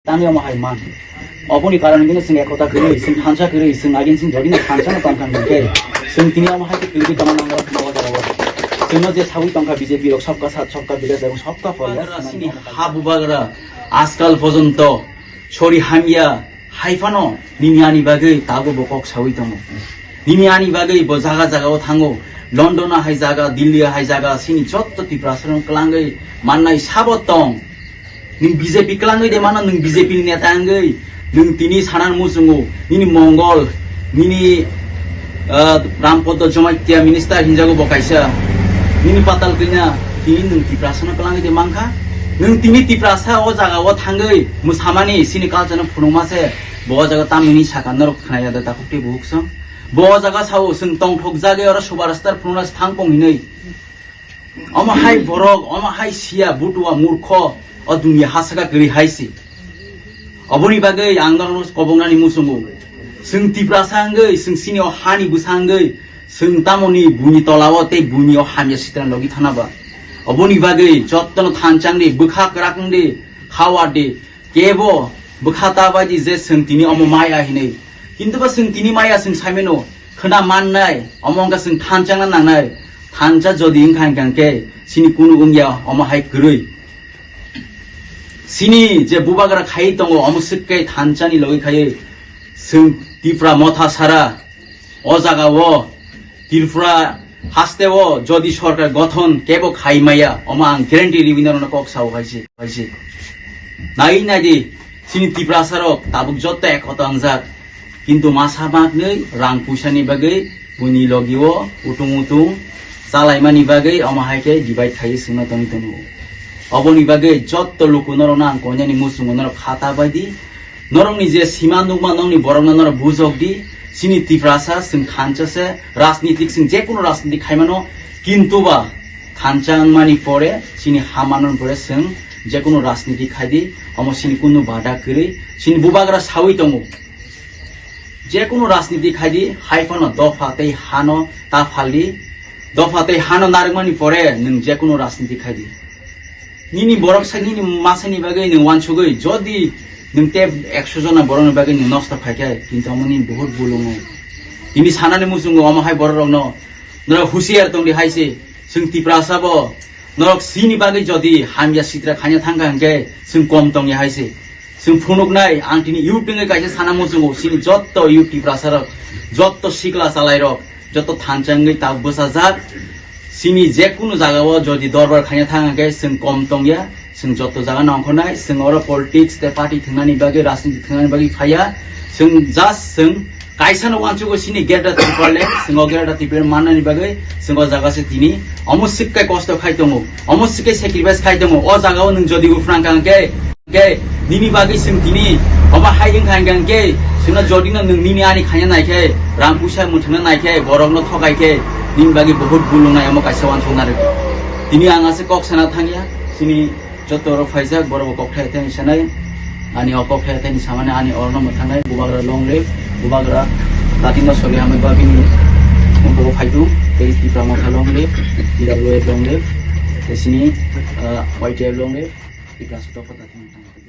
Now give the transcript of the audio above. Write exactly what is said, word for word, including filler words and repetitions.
Tangwi omo hai man. Oboni karon hwnkhe chwng ekota kwrwi, chwng thansa kwrwi, chwng agin chwng jodi no thansa no tongkha hwnkhe, chwng tini omo hai khe kwrwi tongna nangla phano o jaga o. Chwngno je sawi tongkha B J P rok, sabka saath, sabka vikas, ebong sabka prayas. Bubagra, chini ha bubagra, ajkal porjonto sori hamya hai phano nini ani bagwi tabuk bo kok sawi tongo. Nini ani bagwi bo jaga jaga o thango. London a hai jaga, Delhi a hai jaga, chini jotto Tiprasa rok kwlangwi mannai sabo tong. Nwng B J P kwlangwi de mano, nwng B J P ni neta wngwi, nwng tini sana muchungo, nini Mongol, nini, ah, Rampadda Jamatia minister hinjago bo kaisa, nini Patal Kanya, tini nwng Tiprasa no kwlangwi de mankha, nwng tini Tiprasa o jaga o thangwi mwsamani chini culture no phunukma se, bo o jaga tamni saka norok khnaya da takhuk tei buhuk song, bo o jaga sao chwng tongthok jagwi oro super star phunukna thang pong hinwi. Omo hai borok, omo hai siya, butua, murkho, o dunia ha saka kwrwi hai se. Oboni bagwi ang norokno kobongnani muchungo. Chwng Tiprasa wngwi, chwng chini o hani bwsa wngwi, chwng tamoni buini tola o tei buini o hamya sitra logi thana ba. Oboni bagwi jottono thanchang di, bwkha kwrak wng di, khawa di, Kebo bwkha ta bai di je chwng tini omo maya hinwi. Kintu ba chwng tini maya chwng saimano khwna mannai, omo wngkha chwng thanchangna nangnai. Thansa jodi wngkha hwnkha hwnkhe chini kunu wngya omo hai kwrwi. Chini je bubagra khaiwi tongo omo swk khe thansani logi khaiwi chwng Tipra motha sara. O jaga o Tripura haste o jodi sorkar gothon kebo khai maya, omo ang guarantee riwi norokno kok sao hai se, hai se. Nai nai di, chini Tiprasa rok tabuk jotto ek kota wngjak, kintu masa maknwi rang puisa ni bagwi buini logi o utung utung chalaimani bagwi omo hai khe divide khai chwngno tongwi tongo. Oboni bagwi jotto luku norokno ang koinani muchungo norok khata bai di, Norokni je sima nukma nokni borokno norok bujok di, chini Tiprasa chwng thansa se, rajnitik chwng jekunu rajnitik khaimano, kintu ba thansa wngmani pore, chini ha manmani pore chwng jekunu rajnitik khai di, omo chini kunu bada kwrwi, chini bubagra sawi tongo. Jekunu rajnitik khai di, hai phano dopha tei hano ta phal di, dopha tei hano narwkmani pore nwng jekunu rajnitik khai di. Nini borok sai nini masani bagwi nwng wansugwi, jodi nwng tei ekso jona borokni bagwi nwng nosto khai khe, kintu omo nini buhut bul wngo. Tini sanani muchungo omo hai borok rokno, norok husiar tong di hai se, chwng Tiprasa bo, norok chini bagwi jodi hamya sitra khaina thang kha hwnkhe, chwng kom tong ya hai se. Chwng phunuknai, ang tini youth wngwi kaisa sana muchungo, chini jotto youth Tiprasa rok, jotto sikla chalai rok, jotto thansa wngwi tak bwsajak. Chini jekunu jaga o jodi dorbar khaina thang hwnkhe chwng kom tongya, chwng jotto jaga no ongkhornai, chwng oro politics tei party thwngnani bagwi, rajniti thwngnani bagwi phaiya, chwng just chwng Kaisa no uansukgo chini Greater Tipraland, chwng o Greater Tipraland mannani bagwi chwng o jaga se tini omo swk khe kosto khai tongo, omo swk khe sacrifice khai tongo. O jaga o nwng jodi uphran kang khe, khe nini bagwi chwng tini omo hai wng kha hwnkhe chwngno jodi no nwng nini ani khaina nai khe, rang puisa mwthangna nai khe, borok no thokai khe nini bagwi buhut bul wngnai, omo kaisa uansukna rwdi. Tini ang aswk kok sana thangya, chini Joto rok phaijak, borok bo kok thai thai sanai. Ani o kok thai thai ni samani ani orno mwthangnai, bubagra long live, bubagra dating no sori hamai ba bini bo phaitu, tei Tipra motha long live, T W F long live, tei sini, ah, Y T F long live, Tipra sotokko dating mwthangnai.